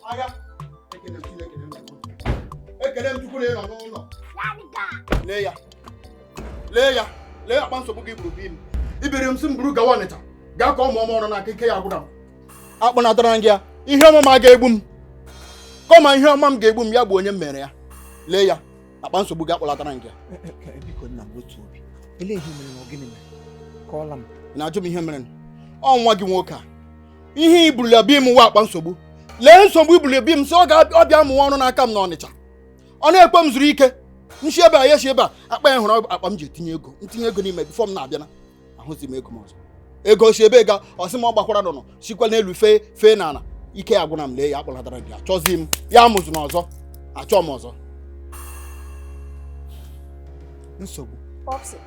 Agha, ekele m Chineke na m ekele m Chukwu na ị nọ n'ụlọ. Lee ya, lee ya, lee akpa nsogbu gị buru bi m. Ibiri m sị m buru gawa Ọnịcha gaa ka ọ mụọ m ọrụ n'aka, ike ya gwụra m. Akpọnatara m gị ya, ihe ọma m ga-egbu m, kọma ihe ọma m ga-egbu m, ya bụ onye m mere ya. Lee ya, akpa nsogbu gị, akpọlatara m gị ya. Biko nna m, otu obi, elee ihe mere na ọ gịnị mere? Kọọla m. Ị na-ajụ m ihe mere? Ọ nwa gị nwoke a, ihe i burula bi m nwa akpa nsogbu. Lee nsogbu i burula bi m, sị ọ ga-ọbịa mụwa ọrụ n'aka m n'Ọnịcha. Ọ na-ekwe m zuru ike, nshi ebe a, ya shi ebe a. Akpa ya hụrụ akpa m ji etinye ego, ntinye ego n'ime before m na-abịa na ahụzi m ego m ọzọ. Ego si ebe ga, ọ sị m ọ gbakwara nụnụ, sikwa n'elu fee fee n'ala, ike ya gwụna m. Lee ya, akpọlatara gị, achọzi m ya amụzụ na ọzọ, achọ m ọzọ. Nsogbu. Popsi.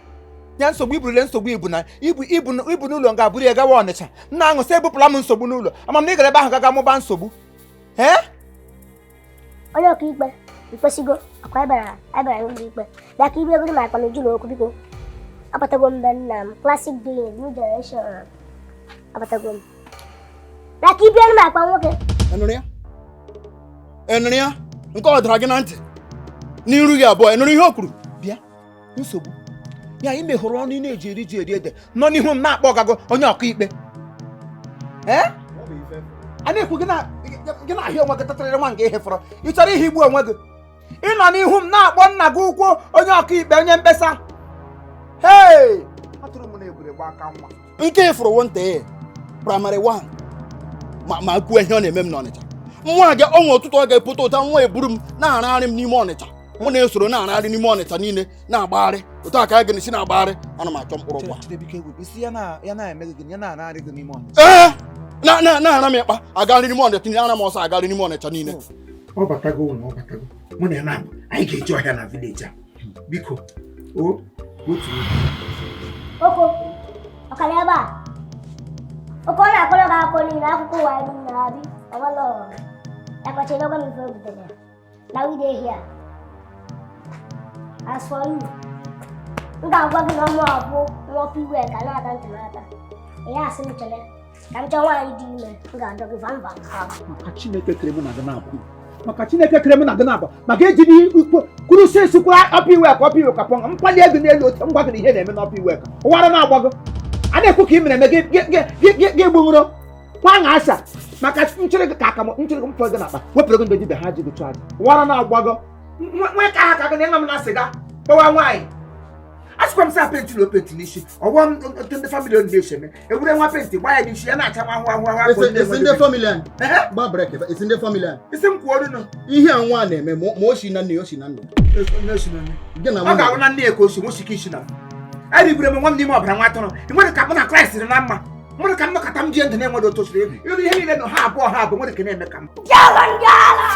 Ya nsogbu iburule, nsogbu ibu na ibu ibu ibu n'ụlọ nga buru ya gawa Ọnịcha. M na-aṅụ sị ebupụla m nsogbu n'ụlọ. Ama m na ị gara ebe ahụ gaga mụba nsogbu. Ee. Onye ọkaikpe, ikwesịgo akwa ịbịara n'ụlọ ikpe bịa ka ibe ego ma akpa n'uju na okwu. Biko, abatago m be nna m. Classic doing new generation, abatago m bịa ka ibe ma akpa nwoke. Enụrụ ya, enụrụ ya, nke ọ dara gị na ntị n'iru gị abụọ. Enụrụ ihe o kwuru? Bịa, nsogbu ya ị mehụrụ ọnụ ị na-eji eri ji eri ede nọ n'ihu m na-akpọ ọgago onye ọkaikpe. Ee, a na-ekwu gị na-ahịa onwe gị tatarịrị nwa nke ihe fọrọ. Ị chọrọ ihe igbu onwe gị, ị nọ n'ihu m na-akpọ nna gị ukwu onye ọkaikpe, onye mkpesa. Hei, atụrụ m na egwure gba aka nwa. Nke ịfụrụ wụ nta primary 1, ma kwuo ihe ọ na-eme m n'Ọnịcha. Nwa gị ọnwa ụtụtụ ọ ga-epụta ụta, nwa eburu m na-aragharị m n'ime Ọnịcha. Mụ na-esoro na-aragharị n'ime Ọnịcha niile, na-agbagharị otu a ka a ga-esi na-agbagharị. Ana m achọ mkpụrụ ụkwa. Ee, na-ara m ịkpa agagharị n'ime Ọnịcha niile, ara m ọsọ agagharị n'ime Ọnịcha niile. Ọ batago ụlọ, ọ batago. Mụ na ya na-abụ anyị ga-eje ọhịa na village a. Biko, o otu Oko ọkara ebe a, oko ọ na-akọrọ gị akọ niile, akụkọ ụwa niile na-abị ọgbala ya kpachara ọgwa m ife o butere na we dey here. As for you, m ga-agwa gị na ọmụ abụ nwa ọkụ iwe ka na-ata ntị n'ata ihe asị m chere ka m chọọ nwaanyị dị ime, m ga-adọ gị vam vam vam. Maka Chineke kere mụ na gị na-abụ, maka Chineke kere mụ na gị na-abụ, maka ejiri kwuru si esikwa ọpụ iwe ka ọpụ iwe ka pụọ mkpali ego n'elu otu ngwa gị na ihe na-eme n'ọpụ iwe ka ụwara na-agbago. A na-ekwu ka ị mere eme gị gị gbuṅụrụ kwa aṅa asa maka nchịrị gị ka aka m nchịrị gị mfọ gị n'akpa wepụrụ gị ndị dibịa ha ji gị chụọ aja ụwara na-agbago. Nwee ka ha ka gị na ịṅa m na sịga kpọwa nwaanyị. Asịkwa m sị penti na openti n'isi ọgwọ m ndị family ọ na-esi eme ewure nwa penti gbaa ya n'isi ya na-acha nwa ahụ ahụ ahụ. Esi ndị family anyị gba break, esi ndị family anyị. Isi m kwuo ọnụ. Ihe a nwa na-eme, ma o si na nne ya, o si na nna gị na ọ ga-awụ na nne ya ka o si nwosike isi na m eribere m nwa m n'ime ọbara nwa atụrụ. Ị nwere ka mụ na Kraịst dị na mma, nwere ka m nọkọta m ji ndụ na-enwere otu osiri elu ịrụ ihe niile nọ ha abụọ ha abụọ nwere ka na-eme ka m Njala njala!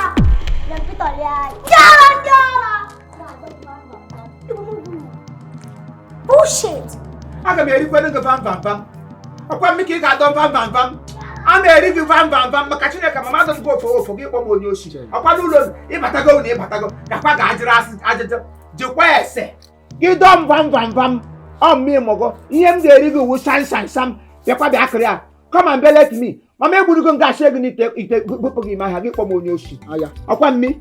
Na Peter lia. Njala njala! Bullshit! Aga m erikwere gị vam vam vam. Ọkwa mmiri ka ị ga-adọ vam vam vam. A na-eri gị vam vam vam maka Chineke ma mmadụ gị ofo ofo gị kpọ m onye oshi. Ọkwa n'ụlọ m ịbatago na ịbatago gakwa ga-ajụrụ asị ajụjụ jikwa ese gị dọọ m vam vam vam. Ọ mmiri mụgo ihe m ga-eri gị wu sham sham sham. Bịakwa bịa kịrị a, come and be let me. Mama egburugo m gashi ego n'ite ite bupụ gị ime ahịa gị kpọ m onye oshi. Aya. Ọkwa mmi.